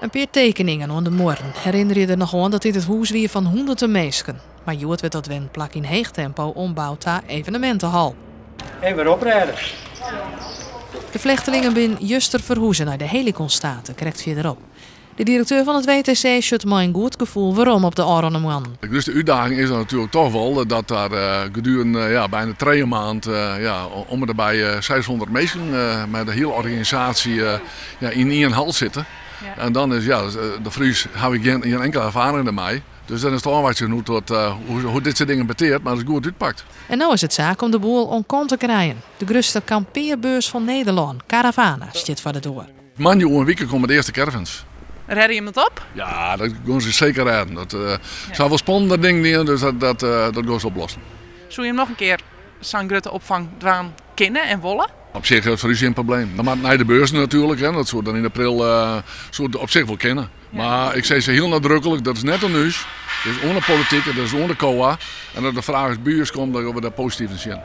In pear tekeningen oan de muorren herinnerje der noch oan dat dit it hûs wie fan hûnderten minsken. Mar hjoed wurdt dat wenplak yn heech tempo omboud ta evenemintehal. En wer oprêde. De flechtelingen binne juster ferhûze nei de Heliconstate, krekt fierderop. De direkteur fan it WTC sjocht mei in goed gefoel werom op de ôfrûne moannen. De grutste útdaging is dan natuerlik toch wol dat der gedurende, ja, byna 3 maand, ja, om en by 600 minsken mei de hiele organisaasje, ja, yn ien hal sitte. En dan is, ja, de Fries ha we gjin inkele erfaring dermei. Dus dan is it ôfwachtsjen hoe dit soart dingen beteart, mar it is goed útpakt. En no is it saak om de boel oan kant te krijen. De grutste kampearbeurs fan Nederlân, Caravana, stiet foar de doar. Moandei oer in wike komme de earste caravans. Rêde jim dat op? Ja, dat gean se seker rêden. Dat se wol spannende dingen dien, dus dat gean se oplossen. Soe jim noch in kear sa'n grutte opfang dwaan kinne en wolle? Op sich is foar ús gjin probleem. Dan moat nei de beurs natuerlik, hè. Dat soe dan yn april soe it op sich wol kinne. Mar ik sis se hiel nadruklik, dat is net oan ús, dat is oan de polityk, dat is oan de COA. En as de fraach by ús komt, dan gean we dêr posityf nei sjen.